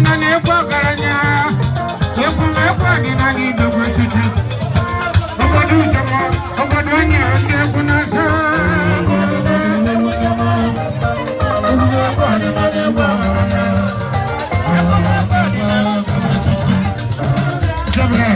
Ọdịnala egwu ọgaranya, egwu m egwu ọdịnala Igbo bụ echichi. Obodo Ujọmọ, obodo onye ndị egwu na-asọ. Jọbụrụ.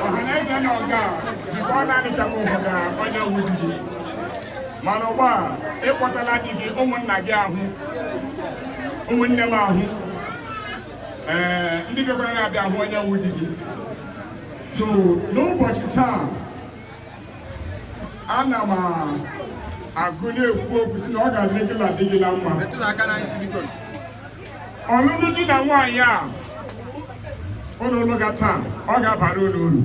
Ọhaneze nọ nga bifo naanị ka m hụ na onye wu di gị, mana ugbu a ịkpọtala di gị, ụmụnna gị ahụ, ụmụnne m ahụ, ee, ndị bịakwara na-abịa hụ onye wu di gị. So n'ụbọchị taa, ana m agụ na-ekwu okwu si na ọ ga-adịrị gị na di gị na mma. Ọlụlụ di na nwaanyị a unu lụga taa, ọ ga-abara unu uru.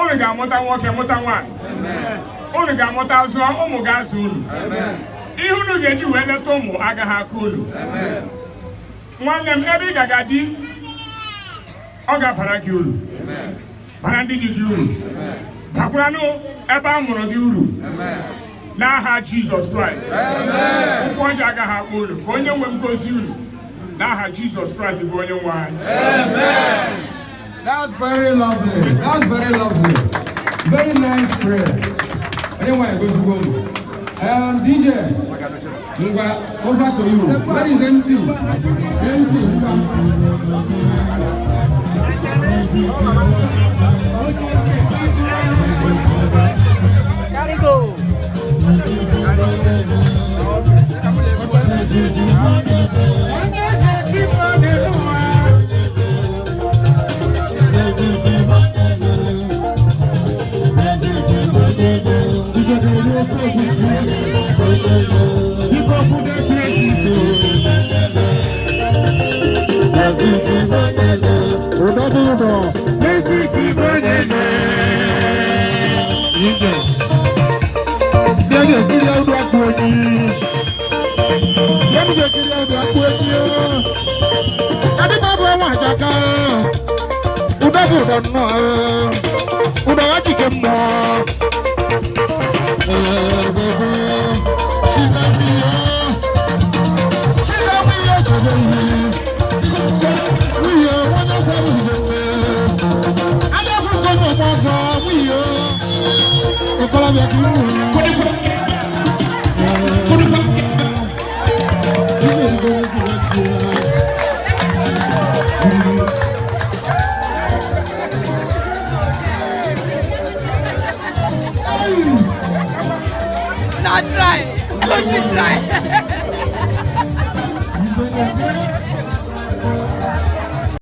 Unu ga-amụta nwoke, mụta nwaanyị, unu ga-amụta zụọ ụmụ, ga-azụ unu. Ihe unu ga-eji wee leta ụmụ agaghị aka unu. Nwanne m, ebe ị gaga di, ọ ga-abara gị uru, bara ndị dị gị uru, bakwaranụ ebe a mụrụ gị uru n'aha Jizọs Kraịst. Ụkwụ ọjọọ agaghị akpọ unu. Ka onye nwe m gozie unu n'aha Jizọs Kraịst bụ onye nwe anyị. That's very lovely. That's very lovely. Very nice prayer. Anyway, go to go. DJ, Ngwa, over to you. Where is MC? MC, Ngwa. Carry go. Not try. Don't you try.